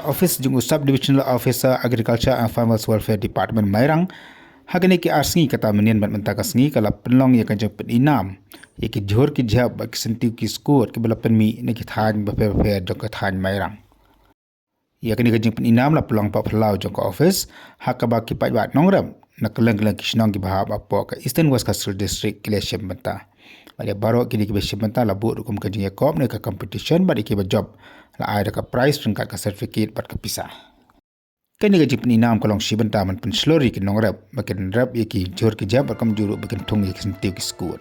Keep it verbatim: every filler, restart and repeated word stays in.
Office jong u Sub Divisional Officer Agriculture and Farmers Welfare Department Mairang, ha kine ki ar sngi kata mynhynnin bad mynta ka sngi ka la pynlong ïa ka jingpyninam ïa ki jhur ki jhep bad ki syntiew ki skud kiba la pynmih na ki thaiñ bapher bapher jong ka thaiñ Mairang. Ïa kane ka jingpyninam la pynlong pat phyllaw jong ka office ha kaba ki paidbah nongrep na kylleng kylleng ki shnong kiba hap hapoh ka Eastern West Khasi Hills District ki la shim bynta. Bad ïa baroh kine kiba shim bynta la buh rukom ka jingïakop ne ka competition bad ïa kiba jop la ai da ka prize ryngkat ka certificate bad ka pisa. Kane ka jingpyninam ka long shi bynta ban pynshlur ïa ki nongrep ba kin rep ïa ki jhur ki jhep bad kumjuh ruh ba kin thung ïa ki syntiew ki skud.